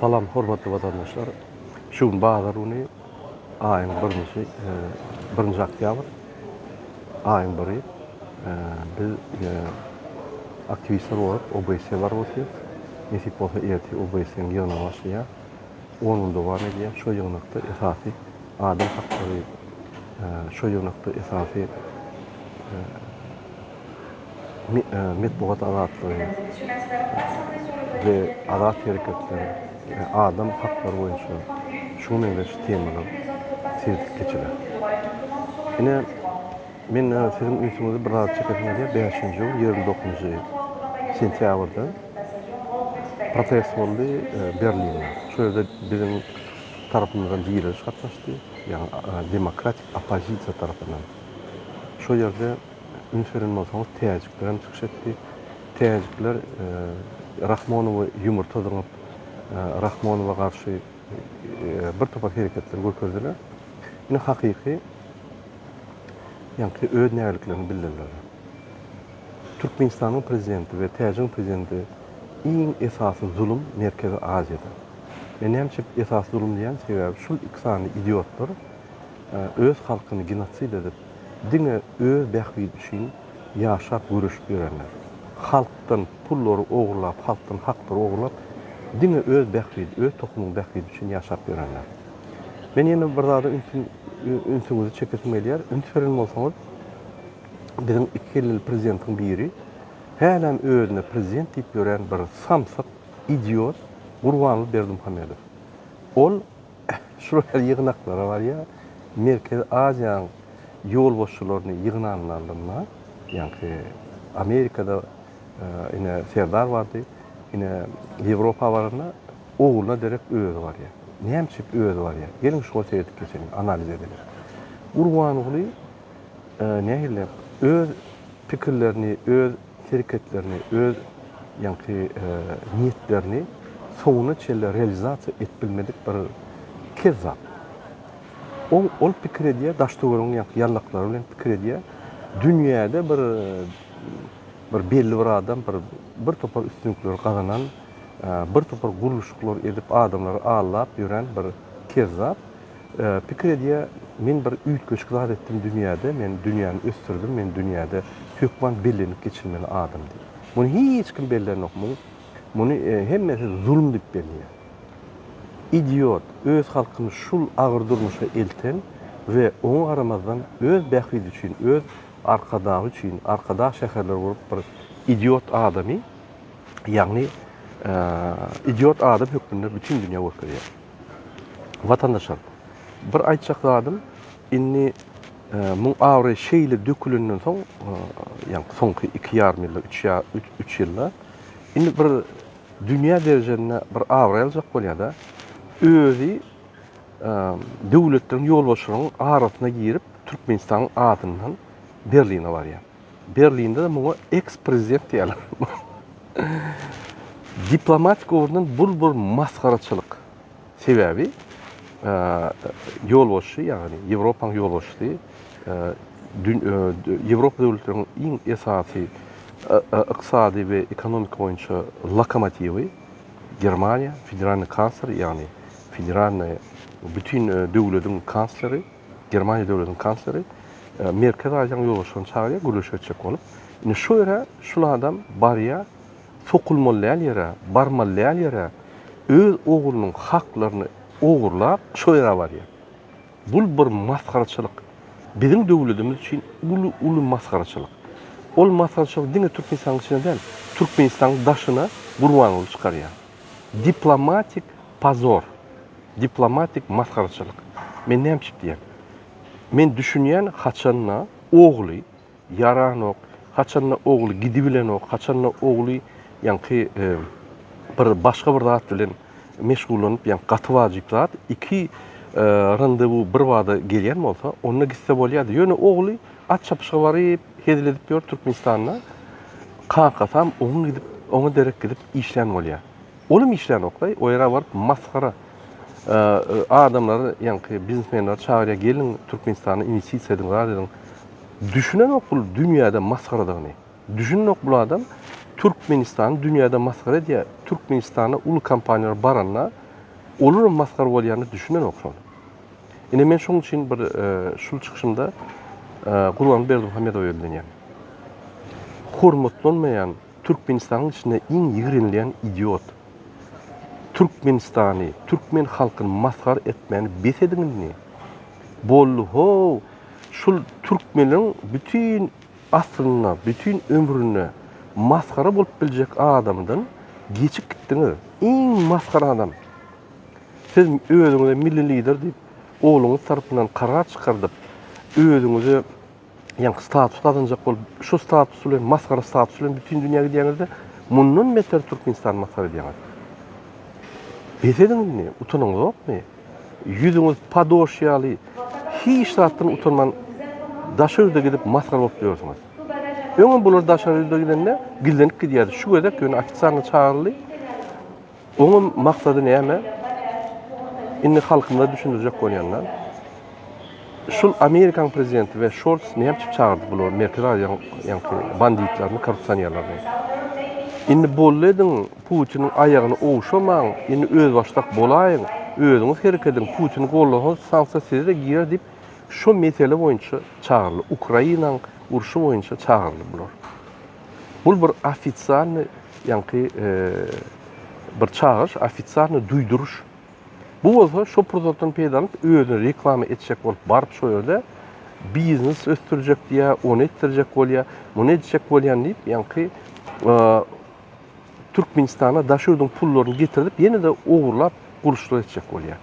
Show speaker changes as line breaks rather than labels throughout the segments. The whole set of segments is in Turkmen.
Salam hormatly watandaşlar. Şu gün bazar güni aýyň birinji birinji oktýabr aýyň biri biz aktiwistler bolup OBSE baryp otyrys. Nesip bolsa ertir OBSE-niň ýygnagy başlaýar. On gün dowam edýär. Şo ýygnakda esasy adam haklary şo ýygnakda esasy metbugat azatlygy we azat hereketler, adam haklary boýunça şuňa meňzeş temalar seredilip geçiler. Ine, men siziň ünsüňizi bir zada çekesim gelýär, bäşinji ýyl 29-njy sentýabrda protest boldy Berlinde. Şo ýerde biziň tarapymyzdan direliş gatnaşdy, ýagny demokratik oppozisiýa tarapyndan. Şo ýerde üns beren bolsaňyz täjikler hem çykyş etdi. Täjikler Rahmonowa ýumurta zyňyp, Rahmonowa garşy bir topar hereketler görkezdiler. Ine hakyky ýaňky öz nägiliklerini bildirdiler. Türkmenistanyň prezidenti we täjigiň prezidenti iň esasy zulum Merkezi Aziýada. Men näme üçin esasy zulum diýýän, sebäbi şul iki sany idiotlar öz halkyny genosid edip, diňe öz bähbidi üçin ýaşap göreşip ýörenler. Halkdan pullary ogurlap, halkdan haklary ogurlap, diňe öz bähbidi, öz tohumynyň bähbidi üçin ýaşap ýörenler. Men ýene bir zada ünsüňizi çekesim gelýär. Üns beren bolsaňyz, biziň iki kelleli prezidentiň biri hälem özüne prezident diýip ýören bir samsyk, idiot Gurbanguly Berdimuhamedow. Ol Şular ýaly ýygnaklara barýar. Merkezi Aziýanyň ýolbaşçylaryny ýygnanlarynda, ýaňky Amerikada ine Serdar bardy, ine Ýewropa baranda ogluna derek özi barýar. Näme üçin özi barýar? Geliň şuňa seredip geçeliň, analiz edeliň. Gurbanguly nähili öz pikirlerini, öz hereketlerini, öz ýaňky niýetlerini soňuna çenli realizasiýa edip bilmedik bir kezzap. Ol, ol pikir edýär, daş-töweregiň ýaňky ýallaklary bilen pikir edýär. Dünýäde bir bir belli bir adam bir bir topar üstünlikleri gazanan, bir topar gurluşyklar edip adamlary aldap ýören bir kezzap. Pikir edýär, men bir üýtgeşik zat etdim dünýäde, men dünýäni ösdürdim, men dünýäde hökman bellenip geçilmeli adam diýip. Muny hiç kim bellänok, muny muny hemmesi zulum diýip belleýär. Idiot, öz halkyny şul agyr durmuşa elten we oňa garamazdan öz bähbidi üçin, öz Arkadagy üçin, Arkadag şäherleri gurup bir idiot adamy, ýagny idiot adam hökmünde bütin dünýä görkezýär. Watandaşlar, bir aýtjak zadym, indi muň abraýy şeýle dökülenden soň, ýagny soňky iki ýarym ýylda, üç ýa üç ýylda indi bir dünýä derejesinde bir abraý aljak bolýar-da, özi döwletleriň ýolbaşçylarynyň arasyna girip, Türkmenistanyň adyndan Berline barýar. Berlinde-de muňa eks-prezident diýýärler. Diplomatik ugurdan bul bir masgaraçylyk. Sebäbi ýolbaşçy, ýagny Ýewropanyň ýolbaşçysy Ýewropa döwletleriniň iň esasy ykdysady we ekonomika boýunça lokomotiwi Germaniýa, federalnyý kansler, ýagny federalnyý bütin döwlediň kansleri, Germaniýa döwletiniň kansleri Merkezi Aziýanyň ýolbaşçylaryny çagyrýar, gürleşik etjek bolup. Indi şu ýere şul adam barýar, sokulmaly däl ýere, barmaly däl ýere öz oglunyň haklaryny ogurlap şo ýere barýar. Bul bir masgaraçylyk. Biziň döwletimiz üçin uly uly masgaraçylyk. Ol masgaraçylyk diňe Türkmenistanyň içinde däl, Türkmenistanyň daşyna Gurbanguly çykarýar. Diplomatik pozor. Diplomatik masgaraçylyk. Men näme üçin diýýän? Men düşünýän haçanda ogly ýaranok, haçanda ogly gidibilenok, haçanda ogly ýaňky bir başga bir zat bilen meşgullanyp, ýaňky gaty wajyp zat, iki randewu bir bada gelýän bolsa, onda gitse bolýardy. Ýöne ogly at çapyşyga baryp, hezil edip ýör Türkmenistanda. Kakasam oňa gidip, oňa derek gidip işlän bolýar. Olam işlänok-laý, o ýere baryp masgara adamlary, ýaňky biznesmenleri çagyrýar, geliň Türkmenistana inwestisiýa ediň, zat ediň. Düşünenok bul dünýäde masgaradygyny. Düşünenok bul adam Türkmenistany dünýäde masgara edýär. Türkmenistana uly kompaniýalar baranda. Olaram masgara bolýanyna düşünenok şol. Ine men şoň üçin bir şul çykyşymda Gurbanguly Berdimuhamedowa ýüzlenýän. Hormatlanmaýan Türkmenistanyň içinde iň ýigrenilýän idiot. Türkmenistany, türkmen halkyny masgara etmäni bes ediň indi. Boldy how, şul türkmeniň bütin aslynda, bütin ömründe masgara bolup biljek adamdan geçip gitdiňiz. Iň masgara adam. Siz özüňize milli lider diýip, ogluňyz tarapyndan karar çykardyp, özüňize ýaňky status gazanjak bolup, şu status bilen, masgara status bilen bütin dünýä gidýäňizde, mundan beter Türkmenistany masgara edýäňiz. Bes ediň indi, utanyňyzokmy? Ýüzüňiz padoş ýaly, hiç zatdan utanman daşary ýurda gidip masgara bolup ýörsüňiz. Öňem bular daşary ýurda gidende gizlenip gidýärdi. Şu gezek ýöne ofitsialny çagyryldy. Oňam maksady näme? Indi halkymyza düşündirjek bolýanlar. Şul Amerikan prezidenti we Şolts näme üçin çagyrdy bulary Merkezi Aziýanyň ýaňky banditlerini, korrupsionerlerini? Indi boldy ediň, Putiniň aýagyny ogşamaň, indi özbaşdak bolaýyň, özüňiz hereket ediň, Putini gollasaňyz sanksiýa size-de girer diýip, şo mesele boýunça çagyryldy. Ukrainaň urşy boýunça çagyryldy bular. Bul bir ofisialnyý ýaňky bir çagyryş, ofisialnyý duýduryş. Bu bolsa şo pursatdan peýdalanyp özüni reklama etjek bolup baryp şo ýerde biznes ösdürjek diýýär, ony etdirjek bolýar, muny etjek bolýan diýip ýaňky Türkmenistana daşary ýurduň pullaryny getirdip ýene-de ogurlap guruşlyk etjek bolýar.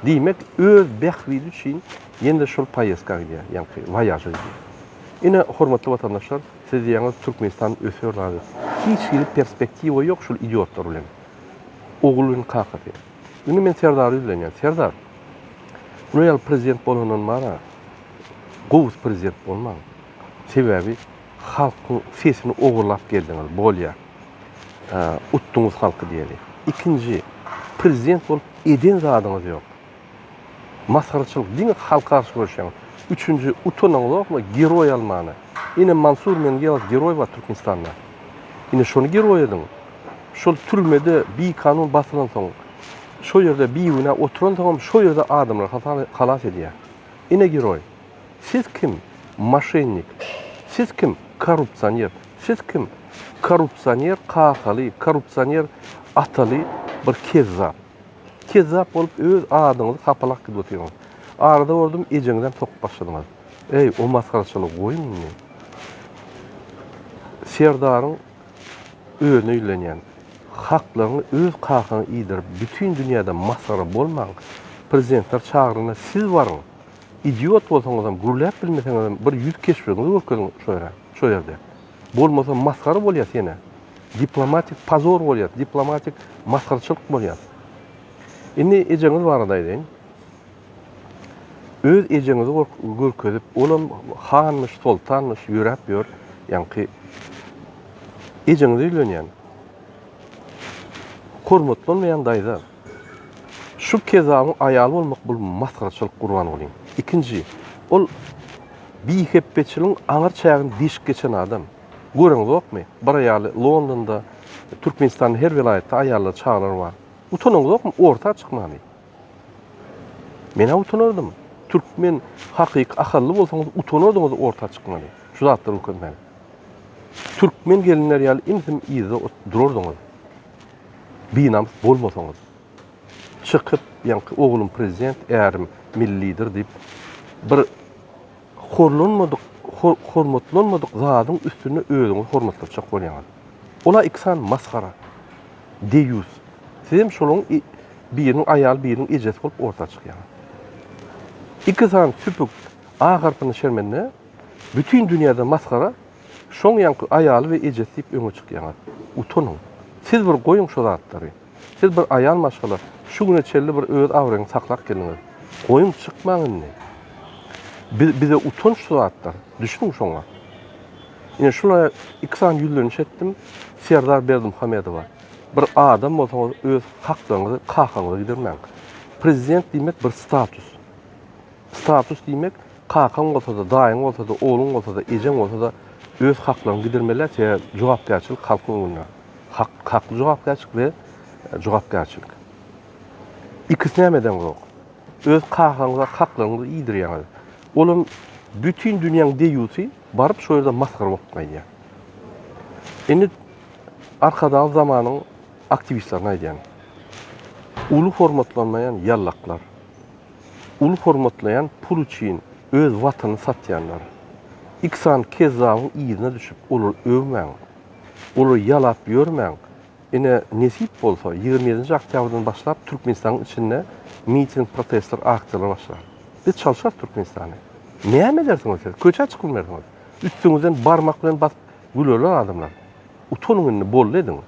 Diýmek öz bähbidi üçin ýene-de şol poýezdka gidýär, ýaňky woýaža gidýär. Ine hormatly watandaşlar siz diýýäňiz Türkmenistan öser zady. Hiç hili perspektiwa ýok şul idiotlar bilen. Ogul bilen kakasy. Indi men Serdara ýüzlenýän. Serdar, bular ýaly prezident bolandan bara gowusy prezident bolmaň. Sebäbi halkyň sesini ogurlap geldiňiz. Bolýa. Utduňyz halky diýeli. Ikinji, prezident bolup eden zadyňyz ýok. Masgaraçylyk, diňe halka garşy göreşýäňiz. Üçünji, utanaňyzokmy geroý almana. Ine Mansur Mengelow geroý bar Türkmenistanda. Ine şony geroý ediň. Şol türmede bikanun basylansoň, şo ýerde bigünä oturansoňam şo ýerde adamlary halas edýär. Ine geroý. Siz kim? Moşennik. Siz kim? Korrupsioner. Siz kim? Korrupsioner kakaly, korrupsioner ataly bir kezzap. Kezzap bolup öz adyňyzy hapalap gidip otyryňyz. Arada gördüm ejeňizem sokup başladyňyz. Eý o masgaraçylygy goýuň indi. Serdaryň özüne ýüzlenýän. Haklaryňy öz kakaňa iýdirip bütin dünýäde masgara bolmaň. Prezidentler çagyranda siz baryň. Idiot bolsaňyzam gürläp bilmeseňizem bir ýüz keşbiňizi görkeziň şo ýere şo ýerde. Bolmasa masgara bolýas ýene. Diplomatik pozor bolýas, diplomatik masgaraçylyk bolýas. Indi ejeňiz barada aýdaýyn. Öz ejeňizi görkezip, olam hanmyş, soltanmyş, ýöräp ýör, ýaňky ejeňize ýüzlenýän. Hormatlanmaýan daýza. Şu kezabyň aýaly bolmak bul masgaraçylyk Gurbangulyň. Ikinji, ol bihepbeçiligiň aňyr çägini deşip geçen adam. Göreňzokmy, bir aýaly Londonda, Türkmenistanda her welaýatda aýallar, çagalar bar. Utanaňzokmy orta çykmany? Men-ä utanardym. Türkmen hakyky ahally bolsaňyz utanardyňyz orta çykmany, şu zatlary görkezmäge. Türkmen gelinleri ýaly imsim yzda durardyňyz. Binamys bolmasaňyz. Çykyp, ýaňky oglum prezident, ärim milli lider diýip bir Horlanmadyk, hormatlanmadyk zadyň üstünde özüňizi hormatlatjak bolýaňyz. Ola iki sany masgara. Deýýus. Sizem şolaryň biriniň aýaly, biriniň ejesi bolup orta çykýaňyz. Iki sany süpük A harpyny şermende bütin dünýäde masgara, şoň ýaňky aýaly we ejesi diýip öňe çykýaňyz. Utanyň. Siz bir goýuň şo zatlary. Siz bir aýal maşgala, şu güne çenli bir öz abraýyňyzy saklap geldiňiz. Goýuň çykmaň indi. Biz bize utanç şu zatlar. Düşüniň şoňa. Ine şula iki sany ýüzleniş etdim Serdar Berdimuhamedowa. Bir adam bolsaňyz öz haklaryňyzy kakaňyza gidirmäň. Prezident diýmek bir status. Status diýmek kakaň bolsada, daýyň bolsada, ogluň bolsada, ejeň bolsada öz haklaryňy gidirmeli sebäbi jogapkärçilik halkyň öňünde. Hak, hakly jogapkärçilik we jogapkärçilik. Ikisini hem edeňzok. Öz kakaňyza haklaryňyzy iýdirýäňiz. Olam bütin dünýäň deýýusy baryp şo ýerde masgara bolup gaýdýar. Indi Arkadagly zamanyň aktiwistlerine aýdýan. Uly hormatlanmaýan ýallaklar. Uly hormatlaýan pul üçin öz watanyny satýanlar. Iki sany kezzabyň yzyna düşüp olary öwmäň. Olary ýalap ýörmäň. Ine, nesip bolsa, 27-nji oktýabrdan başlap Türkmenistanyň içinde miting, protestler, aksiýalar başlar. Biz çalşarys Türkmenistany. Näme edersiňiz siz? Köçä çykyp bilmersiňiz. Üstüňizden barmak bilen basyp gülerler adamlar. Utanyň indi, boldy ediň.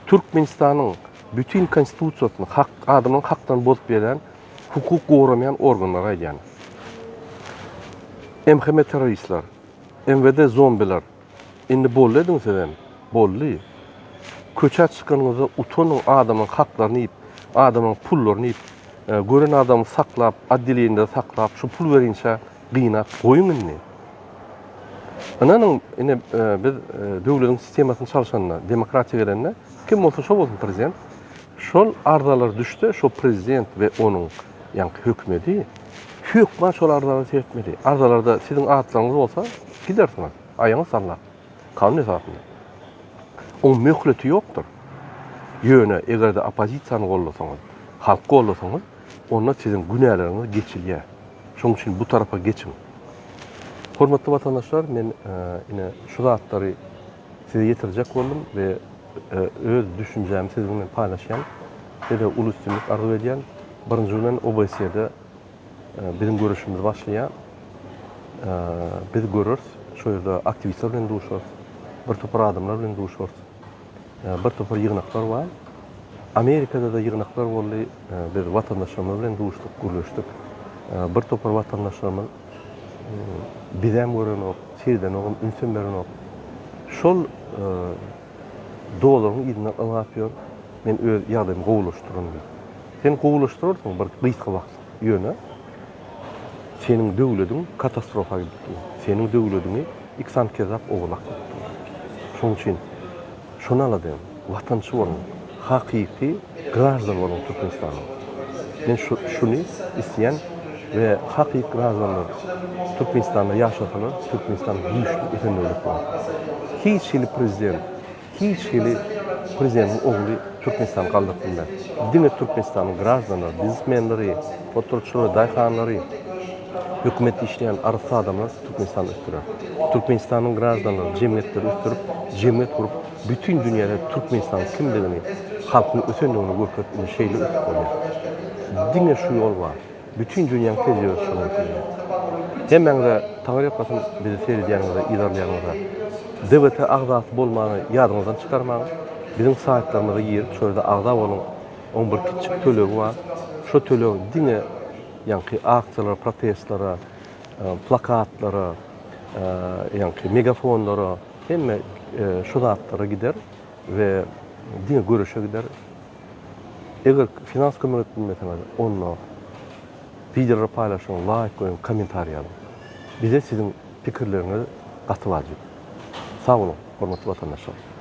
Türkmenistanyň bütin konstitusiýasyny, hak, adamlaryň haklaryny bozup ýören hukuk goramaýan organlara aýdýan. MHM terroristler, MWD zombiler, Indi boldy ediň sizem. Boldy. Köçä çykanyňyzda utanyň adamyň haklaryny iýip, adamyň pullaryny iýip, gören adamy saklap, otdeleniýede saklap, şu pul berinçä gynap goýuň indi. Ynanyň, ine biz döwlediň sistemasyny çalşanda, demokratiýa gelende, kim bolsa şo bolsun prezident, şol arzalar düşse, şo prezident we onuň ýaňky hökümeti hökman şol arzalara seretmeli. Arzalarda siziň atlaryňyz bolsa, gidersiňiz. Aýagyňy sallap. Kanun esasynda. Oň möhleti ýokdur. Ýöne eger-de oppozisiýany gollasaňyz, halky gollasaňyz, onda siziň günäleriňiz geçilýär. Şonuň üçin bu tarapa geçiň. Hormatly watandaşlar, men ine şu zatlary size ýetirjek boldum we öz düşünjämi siziň bilen paýlaşýan. Size uly üstünlik arzuw edýän. Birinji bilen OBSE-de Biziň göreşimiz başlaýar. Biz göreris, şo ýerde aktiwistler bilen duşarys, bir topar adamlar bilen duşarys. Bir topar ýygnaklar bar. Amerikada-da ýygnaklar boldy. Biz watandaşlarymyz bilen duşduk, gürleşdik. Bir topar watandaşlarymyz bizem görenok, seredenogam, ünsem berenok. Şol dolaryň yzyndan ylgap ýör, men öz ýagdaýymy gowulaşdyraryn diýip. Sen gowulaşdyrarsyň bir gysga wagtlyk, ýöne seniň döwlediň katastrofa gidip dur. Seniň döwlediňi iki sany kezzap ogurlap gidip dur. Şonuň üçin şony alada ediň, watançy boluň, hakyky graždan boluň Türkmenistanyň. Men şu şuny isleýän we hakyky graždanlar Türkmenistanda ýaşasalar, Türkmenistan güýçli ösen döwlet bolar. Hiç hili prezident Hiç hili prezidentiň ogly Türkmenistany galdyryp bilmez. Diňe Türkmenistanyň graždanlary, biznesmenleri, potratçylary, daýhanlary, hökümetde işleýän arassa adamlar Türkmenistany ösdürer. Türkmenistanyň graždanlary jemgyýetleri ösdürip, jemgyýet gurup, bütin dünýäde Türkmenistanyň kimdigini, halkyň ösendigini görkezip ine şeýle ösüp bolýar. Diňe şu ýol bar. Bütin dünýäň tejribesi şonuň üçin. Hemmäňize Taňryýalkasyn bizi seredýäniňize, yzarlaýanyňyza. DWT agzasy bolmany ýadyňyzdan çykarmaň. Biziň saýtlarymyza girip şo ýerde agza boluň. Oň bir kiçjik tölegi bar. Şo töleg diňe ýaňky aksiýalara, protestlere, plakatlara, ýaňky megafonlara hemme şo zatlara gider we diňe göreşe gider. Eger finans kömek edip bilmeseňiz, onda wideolary paýlaşyň, laýk goýuň, kommentariý ýazyň. Bize siziň pikirleriňiz gaty wajyp. Sag boluň, hormatly watandaşlar!